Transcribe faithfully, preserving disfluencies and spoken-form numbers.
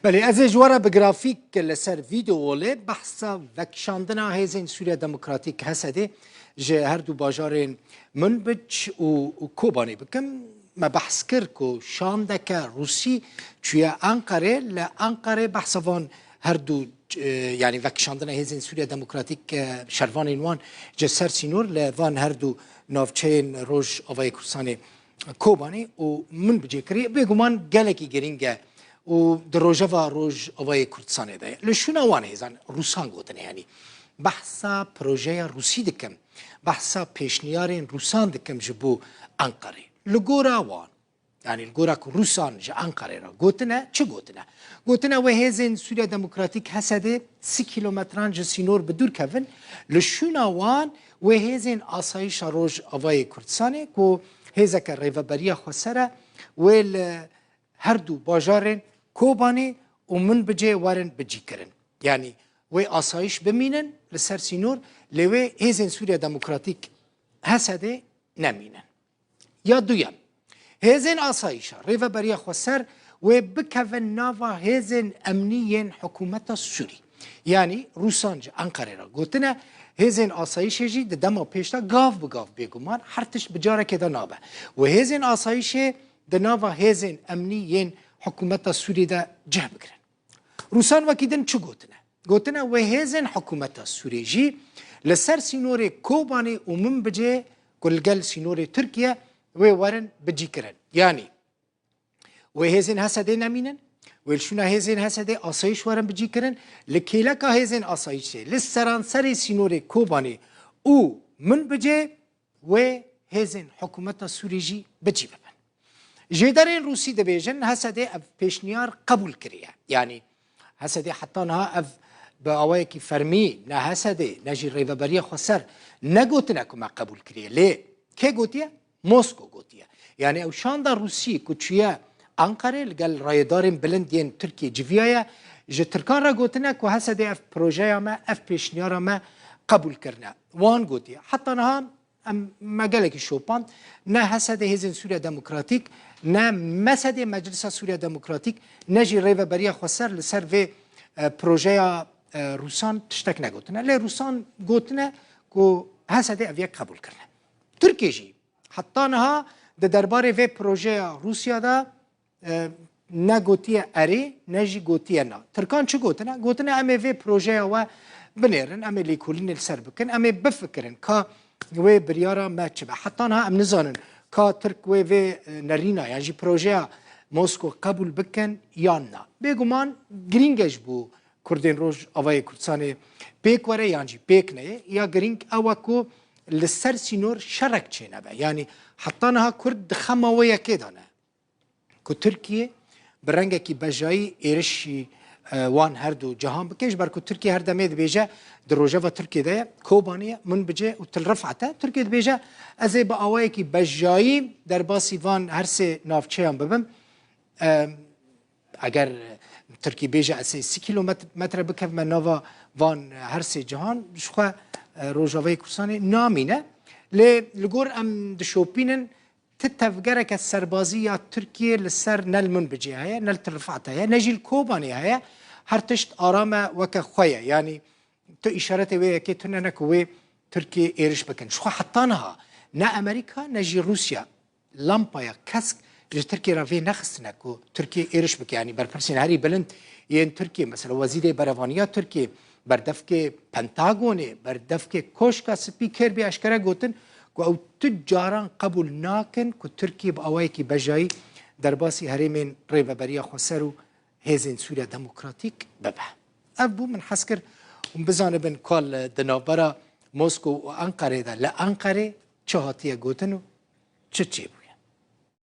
Belê, ez ê ji we re bi grafîk li ser vîdeo lê behsa vekişandina Hêzên Sûriya Demokratîk, H S D, ji her du bajarên Munbic û, û Kobanê bikim. Me behs kir ku şandeke Rûsî çûye Enqerê, li Enqerê behsa van her du, e, yanî vekişandina Hêzên Sûriya Demokratîk, e, şervanên wan ji ser sînor li van her du navçeyên Rojavayê Kurdistanê, Kobanê û Munbicê kirî, bêguman gelekî girîng e û di rojeva Rojavayê Kurdistanê de ye. Li şûna wan hêzan Rûsan gotine, yanî behsa projeya Rûsî dikim, behsa pêşniyarên Rûsan dikim ji bo Enqerê. Li gora wan, yanî li gora ku Rûsan ji Enqerê re gotine, çi gotine? Gotine wê hêzên Sûriya Demokratîk, H S D, sî kîlometran ji sînor bi dûr kevin, li şûna wan wê hêzên asayişa Rojavayê Kurdistanê ku hêzeke rêveberiya xweser e, wê li her du bajarên Kobanê û Munbicê werin bicîkirin. Yanî wê asayîş bimînin li ser sînor, lê wê hêzên Sûriya Demokratîk, H S D, nemînin. Ya duyem, hêzên asayîşa rêveberiya xweser wê bikevin nava hêzên emnî yên hikûmeta Sûrî. Yanî Rûsan ji Enqerê re gotine, hêzên asayîşê jî di dema pêş de gav bi gav, bêguman her tişt bi carekê de nabe. Wê hêzên asayîşê di nava hêzên emnî yên hikûmeta Sûrî de cih bigirin. Rûsan wekî din çi gotine? Gotine wê hêzên hikûmeta Sûrê jî li ser sînorê Kobanê û Minbicê ku li gel sînorê Tirkiye wê werin bicîkirin. Yanî wê hêzên H S D nemînin, wê li şûna hêzên H S D asayîş werin bicîkirin, li kêleka hêzên asayîşê li seranserê sînorê Kobanê û Minbicê wê hêzên hikûmeta Sûrî jî bicî bibin. Jêderên Rûsî dibêjin H S D ev pêşniyar qebûl kiriye. Yanî H S D heta niha ev bi awayekî fermî ne H S D ne jî Rêveberiya Xweser negotine ku me qebûl kiriye. Lê kê gotiye? Mosko gotiye. Yanî ew şanda Rûsî ku çûye Anqerê li gel rayedarên bilind yên Tirkiyê civiyaye, ji Tirkan re gotine ku H S D ev projeya me, ev pêşniyara me qebûl kirine. Wan gotiye. Heta niha em me gelekî şopand. Ne H S D Hêzên Sûriya Demokratîk, ne M S D Meclisa Sûriya Demokratîk, ne jî Rêveberiya Xweser li ser vê, e, projeya, e, Rûsan tiştek negotine. Lê Rûsan gotine ku H S D ev yek qebûl kirine. Tirkiye jî heta niha di derbarê vê projeya Rûsya de, e, ne gotiye erê, ne jî gotiye na. Tirkan çi gotine? Gotine, em ê vê projeya we binêrin, em ê lêkolînê li ser bikin, em ê bifikirin ka wê biryara me çi be. Heta niha em nizanin ka Tirk wê vê, e, nerîna yan jî projeya Mosko qebûl bikin yan na. Bêguman girîng e ji bo Kurdên Rojavayê Kurdistanê pêk were yan jî pêk neyê. Ya girîng ew e ku li ser sînor şerek çênebe. Yanî heta niha Kurd di xema wê yekê de ne. Ku Tirkiye bi rengekî bejayî êrişî, e, wan her du cihan bike, ji ber ku Tirkiye her demê dibêje di rojeva Tirkiye de ye, Kobanê ye, Minbicê û Til Rifat e. Tirkiye dibêje, ez ê bi awayekî bejayî derbasî van her sê navçeyan bibim. E, eger Tirkiye bêje, ez ê sî kîlometre bikevime nava van her sê cihan, ji xwe, e, Rojavayê Kurdistanê namîne. Lê li gor em dişopînin, ti tevgereke serbazî ya Tirkiyê li ser ne li Minbicê heye, ne li Til Rifat heye, ne jî li Kobanê heye. Her tişt aram e, weke xwe ye. Yanî tu îşaretê wê yekê tune ne ku wê Tirkiyê êriş bikin. Ji xwe heta niha ne Amerîka ne jî Rûsya lampaya kesk ji Tirkiyê re vê nexistine ku Tirkiye êriş bike. Yanî berpirsên herî bilind yên Tirkiyê, mesela Wezîrê Berevaniya Tirkiyê, berdevkê Pentagonê, berdevkê Koşka Spî Kirby eşkere gotin ku ew tu caran qebûl nakin ku Tirkiye bi awayekî bejayî derbasî herêmên Rêveberiya Xweser û Hêzên Sûriya Demokratîk bibe. Ev bû, min hez kir hûn bizanibin ku li, di navbera Mosko û Enqerê de, li Enqerê çi hatiye gotin û çi çêbû.